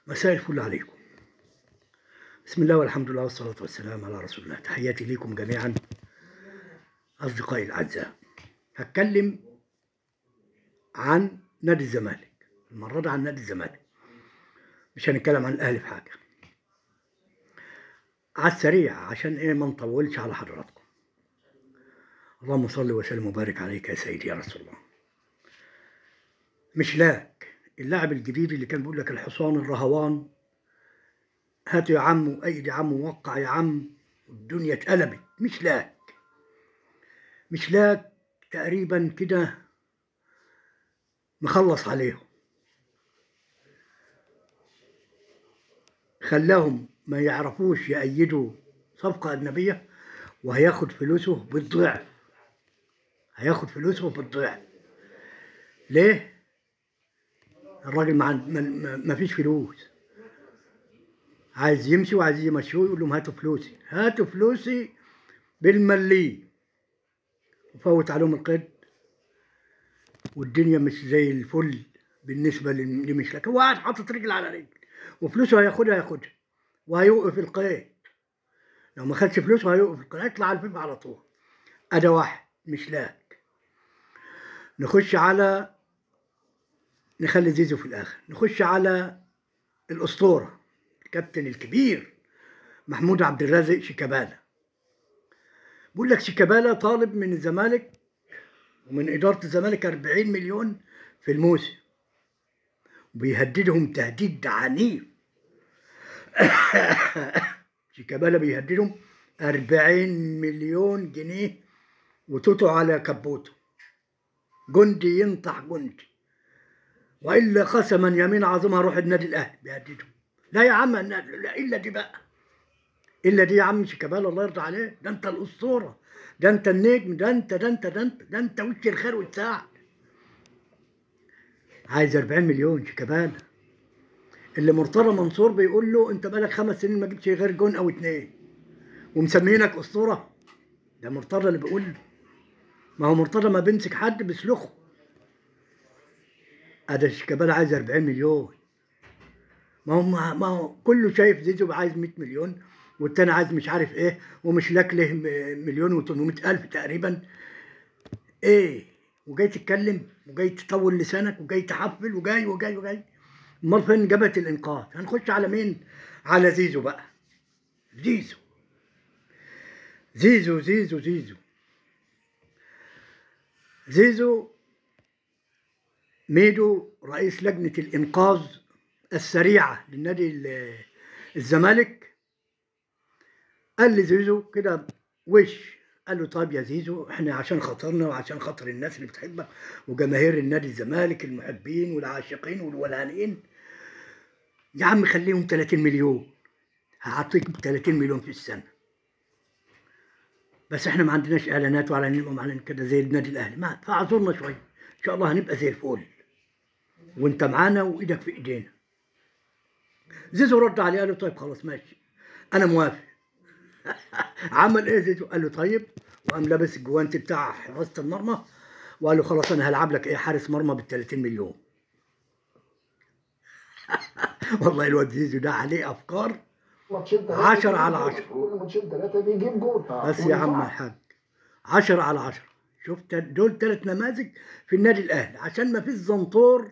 مساء الفل عليكم. بسم الله والحمد لله والصلاة والسلام على رسول الله. تحياتي لكم جميعا أصدقائي الأعزاء. هتكلم عن نادي الزمالك المرة دي، عن نادي الزمالك، مش هنتكلم عن الأهلي في حاجة. على السريع عشان إيه ما نطولش على حضراتكم. اللهم صل وسلم وبارك عليك يا سيدي يا رسول الله. مشلاك اللاعب الجديد اللي كان بيقول لك الحصان الرهوان، هاتوا يا عم وأيد يا عم ووقع يا عم، والدنيا اتقلبت. مشلاك مشلاك تقريبا كده مخلص عليهم، خلاهم ما يعرفوش يأيدوا صفقة أجنبية، وهياخد فلوسه بالضعف. هياخد فلوسه بالضعف. ليه؟ الراجل ما فيش فلوس، عايز يمشي وعايز يمشوه، يقول لهم هاتوا فلوسي، هاتوا فلوسي بالملي، وفوت عليهم القيد، والدنيا مش زي الفل بالنسبة لمشلاك. هو قاعد حاطط رجل على رجل، وفلوسه هياخدها هياخدها، وهيوقف القيد. لو ما خدش فلوسه هيوقف القيد، هيطلع على الفيفا على طول. أدا واحد مشلاك. نخش على، نخلي زيزو في الآخر، نخش على الأسطورة الكابتن الكبير محمود عبد الرازق شيكابالا. بقول لك شيكابالا طالب من الزمالك ومن إدارة الزمالك 40 مليون في الموسم، وبيهددهم تهديد عنيف. شيكابالا بيهددهم 40 مليون جنيه وتوتو على كبوته، جندي ينطح جندي، والا قسما يمين عظيم هروح النادي الاهلي. بيهددهم. لا يا عم، لا الا دي بقى، الا دي يا عم شيكابالا، الله يرضى عليك، ده انت الاسطورة، ده انت النجم، ده انت ده انت ده انت ده انت وش الخير والسعد. عايز 40 مليون شيكابالا، اللي مرتضى منصور بيقول له انت بقالك 5 سنين ما جبتش غير جون او 2 ومسمينك اسطورة. ده مرتضى اللي بيقول له. ما هو مرتضى ما بيمسك حد بيسلخه. ادي شيكابالا عايز 40 مليون. ما هو كله شايف زيزو عايز 100 مليون، والتاني عايز مش عارف ايه، ومشلاك له 1,800,000 تقريبا. ايه، وجاي تتكلم وجاي تطول لسانك وجاي تحفل وجاي وجاي وجاي. امال فين جبهة الانقاذ؟ هنخش على مين؟ على زيزو بقى. زيزو زيزو زيزو زيزو زيزو ميدو رئيس لجنة الإنقاذ السريعة للنادي الزمالك، قال لزيزو كده وش، قال له طيب يا زيزو، احنا عشان خاطرنا وعشان خاطر الناس اللي بتحبك وجماهير النادي الزمالك المحبين والعاشقين والولهانين، يا عم خليهم 30 مليون، هعطيك 30 مليون في السنة، بس احنا ما عندناش اعلانات ولا نبقى معلن كده زي النادي الاهلي، ما فاعذرنا شوية، ان شاء الله هنبقى زي الفل وانت معانا وايدك في ايدينا. زيزو رد عليه قال له طيب خلاص ماشي انا موافق. عمل ايه زيزو؟ قال له طيب، وقام لابس الجوانتي بتاع حراسة المرمى وقال له خلاص انا هلعب لك ايه حارس مرمى بال 30 مليون. والله الواد زيزو ده عليه افكار 10 على 10. كل ماتشين 3 بيجيب جول. بس يا عم الحاج 10 على 10. شفت دول 3 نماذج في النادي الاهلي، عشان ما فيش زنطور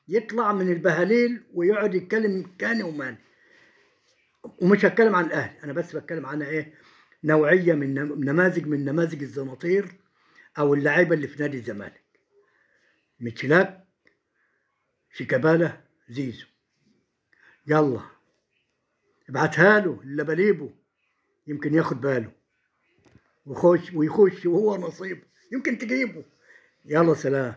يطلع من البهاليل ويقعد يتكلم كاني وماني. ومش هتكلم عن الاهلي، انا بس بتكلم عن ايه، نوعية من نماذج من نماذج الزناطير او اللعيبة اللي في نادي الزمالك. ميتشلاك، شيكابالا، زيزو. يلا ابعتها له اللي بليبه، يمكن ياخد باله ويخش وهو نصيبه، يمكن تجيبه. يلا سلام.